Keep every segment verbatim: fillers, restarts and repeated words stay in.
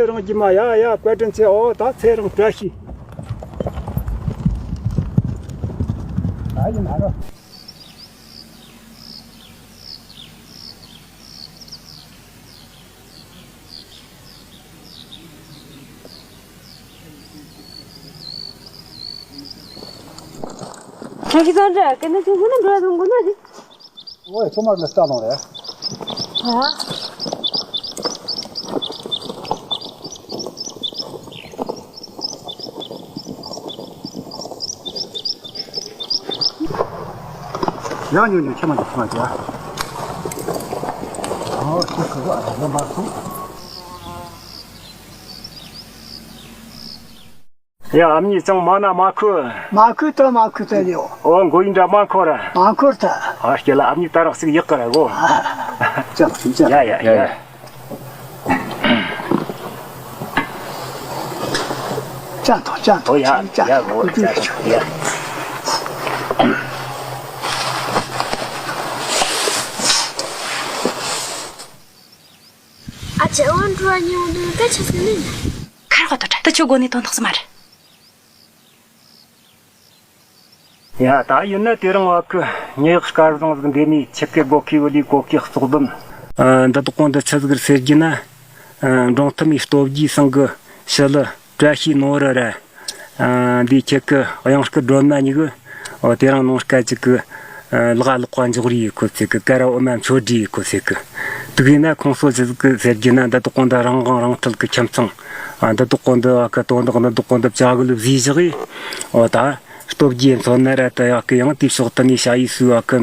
རང་རྒྱུ་མ་ཡ་ཡ་བཀའ་དྲིན་ཆེ། ཨོ་ད་ཚེ་རིང་བཀྲ་ཤིས། ད་ཡིན་ན་རོ། ཁྱེད་ཀྱིས་ཚོང་འདྲ་གན་ན་ཆུང་ཀུན་ན་འགྲོ་ཡ་ཚོང་ཀུན་ན་ཞིག་ཨོ་ཡ་ཚོང་མར་ལ་ལྟ་ལོང་རེད། ཨ། ཡང་ཉུང་ཉུང་ཁྱེད་མ་ཁྱེད་མ་ཁྱེད། ཨོ་ཁྱེད་ཁོ་བ་ལ་མ་སོང་། ཡ། ཨ་མྱེས་ཅང་མ་ན་མ་ཁུ། མ་ཁུ་ད་མ་ཁུ་ད་ཡོ། ཨོ་མགོ་ཡིན་འདྲ་མ་འཁོར། མ་འཁོར་ད། ཨ་སྐྱེ་ལ་ཨ་མྱེས་ད་རག་ཅིག་ཡག་གི་ར་གོ། ཅང་ཅང་། ཡ་ཡ་ཡ། ཅང་ཐོ་ཅང་ཐོ། ཨོ་ཡ་ཅང་ཡ་གོ་ཅང་ཐོ་ཡ། ཨ་ཅེ་ཨོན་ཀྲུའུ་ཉིང་དུ་སྐད་ཆ་ཟེར་ནི། ཁར་ཁོ་ཐོ་ཁྲ་ད་ཆུ་དགོ་ནི་དོན་དག་སུ་མ་རེད། ཡ་ད་ཡིན་ན་དེ་རིང་བ་ཁུ་ཉེ་ཡག་སྐལ་བཟང་ཟིག་འདི་ནས་ཆི་ཀེ་གོ་ཁི་བུ་ལི་གོ་ཁི་གཙོག་བསྡོམས། འདི་དག་གོང་དུ་ཆི་ཟིག་ཟེར་རྒྱུ་ན། འབྲོང་ཐུམ་མའི་སྟོབས་ཀྱིས་སང་གི་ཞི་ལི་བཀྲ་ཤིས་ནོར་ར། འདི་ཁྱེད་ཀྱི་གཡང་སྐུ་སྒྲོལ་མ་གཉིས་ཀྱི། འོ་དེ་རིང་ནོང་སྐད་ཅིག་གི། ལག་ལག་པ་འཇོག་རེས་ཡེད་གོ་ཚེ་གི། ཀ་ར་འོ་མ་མཆོད་རེས་ཡེད་གོ་ཚེ་གི། དུག་ཡིན་ན་ཁོང་སོ་ཅི་ཟིག་གི་ཟེར་རྒྱུ་ན་འདི་དག་གོང་དུ་རང་དབང་རང་འཁྲིད་གི་ཁྱིམ་ཚང་། འདི་དག་གོང་དུ་བ་གི་དོན་དག་འདི་དག་གོང་དུ་བྱ་གི་ལུ་བཟོས་བཞག་གི། འོ་ད་སྟོབས་རྒྱས་མཚོན་ན་ར་ད་ཡག་གི། ཡང་དེའི་ཕྱོགས་དུ་ནས་ཞ་ཡི་སུའི་བ་གི་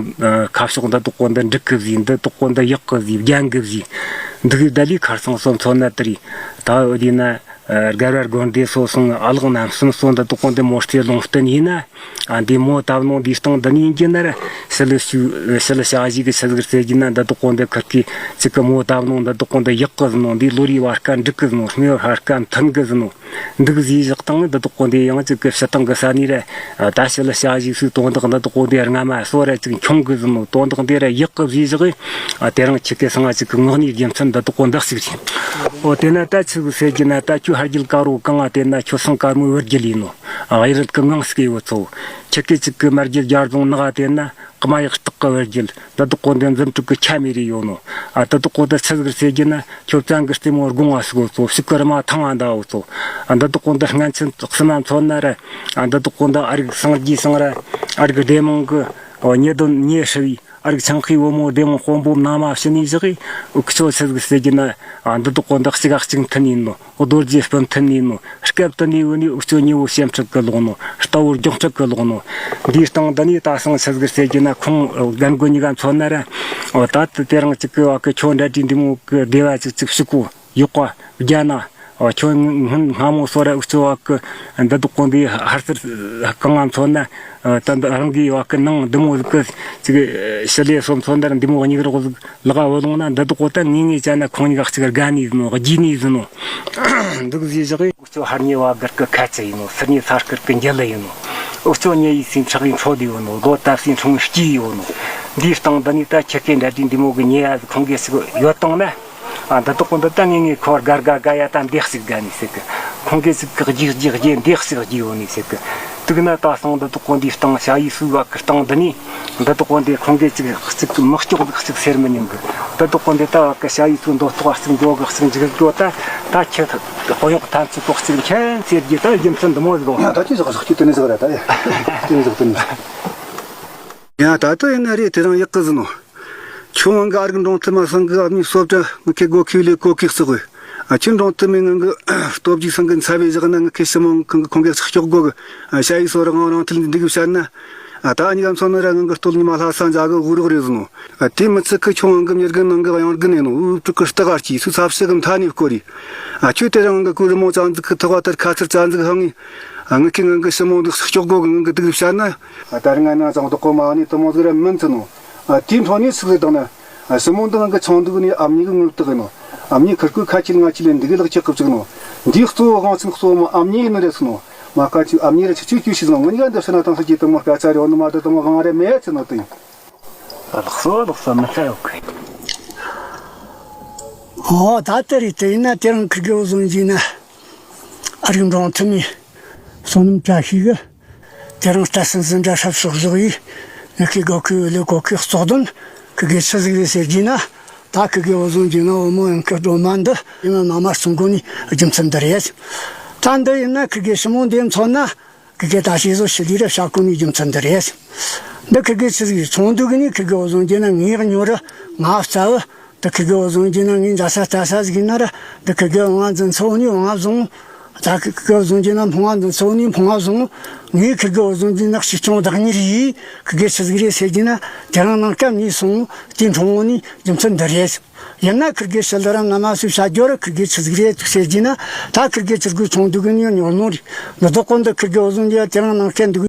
ཁ་ཕྱོགས་འདི་དག་གོང་དུ་འགྲིག་གི་བཟོས། འདི་དག་གོང་དུ་ཡག་གི་བཟོས། རྒྱན་གི་བཟོས། འདི་གི་ད་ལི་ཁར་སང་སོ་མཚོན་ན་དེ་རེད། ད་འོ་དེ་ན། ཨ། དགའ་བར་དགོན་སྡེ་སོ་སོང་ཨ་ལགས་རྣམ་གསུམ་སོ་འདི་དག་གོང་དུ་མོ་རྩེ་ལུང་བསྟན་ཡིན་ན། ཨ། འདི་མོ་བཏབ་ནོ་འདི་སྟེང་འདི་ནས་ཡིན་གྱི་ན་ར། ཞི་ལི་ཞུ། ཞི་ལི་ཞ་ཡི་གི་ཆི་ཟིག་ཟེར་གྱི་ན་འདི་དག་གོང་དུ་ཁུར་གི་ཅིག་གི་མོ་བཏབ་ནོ་འདི་དག་གོང་དུ་ཡག་གི་ཟིན་ནོ། འདི་ལོ་རེའི་བར་སྐབས་འགྲིག་གི་ཟིན་ནོ། སྨེ་བར་སྐབས་མཐུན་གི་ཟིན་ནོ། འདུག་ཟེ་བཞག་སྟངས་འདི་དག་གོང་དུ་ཡང་ཅིག་གི་ཕྱི་སྟེང་གི་ས་ནས་ར། ཨ། ད་ཞི་ལི་ཞ་ཡི་སུའི་དོན་དག་འདི་དག་གོང་དུ་སྔ་མ་སོ་ར་ཅིག་འཁྱོངས་གི་ཟིན་ནོ། དོན་དག་འདི་ར་ཡག་གི་ཟེ་བཞག་གི། ཨ། དེ་རིང་ཁྱེད་ཀྱི་སང་ང་ཅིག་གི་ངོགས་ནས་རྒྱུ་མཚན་འདི་དག་གོང་འདི་ཞིག་རེད། འོ་དེ་ན་ད་ཆི་ཟིག་ཟེར་གྱི་ན། ད་ཁྱོད་ཕ་རྒྱུད་དཀར་བོ་གང་ང་དེ་ན་ཁྱོད་སང་དཀར་མོའི་བུ་རྒྱུད་ཡིན་ནོ། ཨ། ཡི་རིགས་གི་ངང་སྐྱེས་བོ་ཚོ། ཁྱེད་ཀྱི་ཅིག་གི་མ་རྒྱུད་རྒྱལ་རྫོང་ནག་དེ་ན། ཀ་མ་ཡག་སྟག་གི་བུ་རྒྱུད། འདི་དག་གོང་དུ་འཛུམ་དྲུག་གི་ཁྱ་མེ་རེ་ཡོད་ནོ། ཨ། འདི་དག་གོང་དུ་ཆི་ཟིག་ཟེར་གྱི་ན། ཁྱོད་བཙན་གི་རྩེ་མོ་དགུང་བ་ཟིག་བོ་ཚོ། ཕྱུག་གི་རི་མ་ཐང་བ་འདའ་བོ་ཚོ། ཨ། འདི་དག་གོང་དུ་སྔན་ཆད་བསམ་མ་མཚོན་ན་ར། ཨ། འདི་དག་གོང་དུ་ཨ་རིག་སངས་རྒྱས་སང་ར། ཨ་རིག་སྡེ་མང་གི། ཨོ། ཉེ་དོན་ཉེ་ཧྲི་བའི། ཨ་རིག་ཆང་ཁའི་བུ་མོ་སྡེ་མོ་དཔོན་པོ་ནང་མ་ཕྱི་ནས་བཞག་གི། འུ་ཆོ་ཆི་ཟིག་ཟེར་གྱི་ན། ཨ། འདི་དག་གོང་དུ་གཅིག་ག་གཅིག་མཐུན་ཡིན་ནོ། རྡོ་རྗེ་སྤུན་མཐུན་ནས་ནོ། སྐབས་དུ་ནས་བུ་ནས་འུ་ཆོ་ཉེ་བོ་སེམས་ཁྲལ་གི་ལོག་ནོ། རྟ་བོ་རྒྱང་ཁྲིད་གི་ལོག་ནོ། འདིའི་སྟེང་འདི་ནས་ད་སང་ཆི་ཟིག་ཟེར་གྱི་ན། ཁོང་རྒན་རྒོན་གཉིས་ཀ་མཚོན་ན་ར། འོ་ད་དེ་དེ་རིང་ཅིག་གི་བ་གི་ཁྱོད་འདྲ་འདྲའི་འདི་མོ་གི་སྡེ་བ་ཅིག་ཅིག་ཕྱུག་པོ་ཡག་པ་རྒྱ་ན། འོ་ཁྱོད་སྔོན་སྔ་མོ་སོ་ར་འུ་ཆོ་བ་གི་འདི་དག་གོང་དུ་ཧར་ཚུར་གང་ང་མཚོན་ན། ད་འདི་རང་གི་བ་གི་ནང་འདི་མོ་ཟིག་གི་ཅིག་ཞི་ལི་སོ་མཚོན་ན་ར་འདི་མོ་གཉིས་རོགས་ཟིག་ལག་བུ་ལོང་ན། འདི་དག་གོང་དུ་ངེས་ངེས་བྱས་ན་ཁོང་གཉིས་ཀ་གཅིག་དགའ་ནས་ཟིན་ནོ། རྒྱུས་ནས་ཟིན་ནོ། འདུག་ཟེ་བཞག་གི། འུ་ཆོ་ཧར་ཉེ་བ་སྒར་གི་ཁ་ཆེ་ཡིན་ནོ། ཚུར་ཉེ་ས་སྐར་གི་འགྱེལ་ལ་ཡིན་ནོ། འུ་ཆོ་ཉེ་ཡི་སའི་ཕྲག་གི་འཕྲོ་དེ་ཡོད་ནོ། ལོ་ཏ་སའི་འཁྲུངས་སྐྱེས་ཡོད་ནོ། འདིའི་སྟེང་འདི་ནས་ད་ཁྱེད་ཀྱི་འདྲ་འདྲའི་འདི་མོ་གི་ཉེ་ཡ་ཁོང་གི་ཞིག་ཡོད་དང་ན། ཨ། འདི་དག་གོང་དུ་ད་ངེས་ངེས་ཁོ་དགའ་དགའ་དགའ་ཡ་ད་འདི་ཞིག་དགའ་ནས་ཟེར་གི། ཁོང་གི་ཞིག་གི་རྒྱུག་རྒྱུག་རྒྱུག་འདི་ཞིག་རྒྱུག་ཡོད་ནས་ཟེར་གི། དུག་ན་ད་སང་འདི་དག་གོང་དུ་སྟེང་ཞ་ཡི་སུའི་བ་གི་སྟེང་འདི་ནས་འདི་དག་གོང་དུ་ཁོང་གི་ཅིག་ཅིག་མི་སྐྱོག་ཟིག་ཅིག་ཟེར་མི་ཉན་གི། འདི་དག་གོང་དུ་ད་བ་གི་ཞ་ཡི་སུའི་མདོ་ཐོག་ཅིག་འགྲོ་གི་ཅིག་འཇིག་འགྲོ། ད་ད་ཁྱེད་དཔོན་གཡོག་ཐམས་ཅད་ཀོག་ཅིག་མཁྱེན་ཟེར་གྱི། ད་རྒྱུ་མཚན་འདི་མོ་ཟིག་གོ། ད་ཅི་ཟིག་ཟིག་ཁྱེད་དེ་ནས་ཟིག་ར། ད་ཡ་དེ་ནས་ཟིག་དེ་ནས་ཟིག་ཡ་ད་ལྟ་ཡིན་ན་རེད། དེ་རང་ཡག་གི་ཟིན་ནོ། ཁྱོད་ང་གི་ཨ་རིག་འབྲོང་ཐུམ་མ་སང་གི་ཨ་མྱེས་སོ་བྲ་ང་ཁེ་སྒོ་ཁེ་ལེ་ཀོ་ཁེ་བརྩི་གི། ཨ་ཁྱོད་འབྲོང་ཐུམ་མའི་ང་གི་སྟོབས་ཀྱིས་སང་གི་འཚབ་བའི་བཞག་ན་ང་ཁེ་ཞི་མོ་ཁང་གི་ཁོང་གི་ཕྱག་སྐྱོག་དགོ་གི། ཨ་ཞ་ཡི་སོ་ར་ང་རང་ཐིལ་འདི་གི་བཤད་ན། ཨ་ད་ཨ་ཉི་ག་མཚོན་ན་ར་ང་གི་སྟོད་ཉི་མ་ལྷ་ས་འཇའ་གི་འུ་རོག་རེད་ཟིན་ནོ། ཨ་དེ་མི་ཚད་གི་ཁྱོད་ང་གི་མྱི་རྒན་ནང་གི་གཡང་རྒན་ཡིན་ནོ། འུ་ཕྲུག་གི་རྟ་ག་སྐྱེས་སུ་ཚབ་ཞིག་གི་མཐའ་ནས་བསྐོར་རེད། ཨ་ཁྱོད་དེ་རིང་ང་གི་ཀུ་རི་མོ་ཅང་ཟིག་གི་ཐག་པ་ལྟར་ཁ་ཚུར་ཅང་ཟིག་ཧང་ངི། ཨ་ངི་ཁྱི་ང་གི་ཞི་མོ་འདི་སྐྱོག་དགོ་གི། ང་གི་སྡུག་བཤད་ན། ཨ་ད་རིང་ང་ནང་ཚང་དུ་གོ་མ་ནི་དུ་མོ་ཟིག་ར་མིན་ཚུ་ནོ། ཨ་དེའི་འཕྲོ་ནི་ཚིག་ཟིག་དང་ན། ཨ་ཞི་མོ་འདི་ང་གི་ཆང་འདུག་ནི་ཨ་མྱེས་གི་ངུ་སྟག་ཡིན་ནོ། ཨ་མྱེས་ཁུར་ཁུ་ཁ་ཆིལ་ང་ཆིལ་ལེ་འདི་གི་ལག་ཆག་གི་བཅུག་ནོ། འདིའི་གཙོ་བོ་དབང་ཆེན་གཙོ་བོ་མོ་ཨ་མྱེས་ཡིན་ནི་རེད་ཟེར་ནོ། མ་ཁ་ཆུ་ཨ་མྱེས་ར་ཆི་ཆུ་ཆུ་ཤི་ཟེར་ནོ། ང་གཉིས་ཀ་འདི་ཤི་ན་ཐང་ཤི་གི་དུ་མོ་སྐད་ཆ་རེ་འོ་ནི་མ་དུ་དུ་མོ་གང་རེ་མེད་ཟེར་ནོ་དེ་ཡིན། ལགས་སོ་ལགས་སོ། མི་ཚ་ཡོད་གི། ཨོ་ད་དེ་རེད། དེ་ཡིན་ན་དེ་རིང་ཁི་དགེ་བཟོ་རྒྱུ་ན་ཨ་རིག་འབྲོང་ཐུ་མི་བསོད་ནམས་བཀྲ་ཤིས་གི་དེ་རིང་རྟ་སྲིན་འཛིན་གྲྭ་ཧྲབ་ཤོག་བཞག་ཡིས་ནི་ཁི་གོ་ཁི་ལི་གོ་ཁི་གཙོ་དོན་ཁི་དགེ་ཆི་ཟིག་རེད་ཟེར་རྒྱུ་ན། ད་ཁི་དགེ་བཟོ་རྒྱུ་ན་བུ་མོ་ཡང་ཁི་སྒྲོལ་མ་འདི་ཡིན་ན་མ་མ་གསུང་གོ་ནི་རྒྱུ་མཚན་འདི་རེད། ད་འདི་ཡིན་ན་ཁི་དགེ་ཞི་མོ་འདི་མཚོན་ན། ཁི་དགེ་ད་ཤེས་བཟོ་ཤི་ལི་ར་ཤ་ཀུ་ནི་རྒྱུ་མཚན་འདི་རེད། འདི་ཁི་དགེ་ཆི་ཟིག་ཚོང་འདུག་གི་ནི་ཁི་དགེ་བཟོ་རྒྱུ་ན་ངའི་ཉོ་ར་ང་རྩ་བུ། ད་ཁི་དགེ་བཟོ་རྒྱུ་ན་ངའི་འཇའ་ས་ལྟ་ས་ཟིག་ཡིན་ན་ར། འདི་ཁི་དགེ་ང་འཛིན་ཚོ་ནི་ང་བཟུང་། ད་ཁི་དགེ་བཟོ་རྒྱུ་ན་ཕུང་ང་འཛིན་ཚོ་ནི་ཕུང་ང་བཟུང་། ངའི་ཁི་དགེ་བཟོ་རྒྱུ་ན་ཤི་ཆུང་བདག་ཉིད་ཡིས་ཁི་དགེ་ཆི་ཟིག་རེད་ཟེར་རྒྱུ་ན། དེ་རིང་ནངས་ཀ་ངས་སོང་དེ་འཁྲུངས་ནི་རྒྱུ་མཚན་འདི་རེད། ཡིན་ན་ཁིར་གེ་ཕྱི་ལ་ར་ང་མ་སུ་བྱ་རྒྱུ་ར་ཁིར་གེ་ཆི་ཟིག་རེད་ཟེར་གྱི་ན། ད་ཁིར་གེ་ཆི་གུ་ཆུང་དུ་གི་ནི་ཉོ་ནོ་རེད། ལོ་ཏོག་ཀོན་དུ་ཁིར་གེ་འོ་ཟུང་གི་ཡ་དེ་རང་ནང་ཁྱེད་འདུག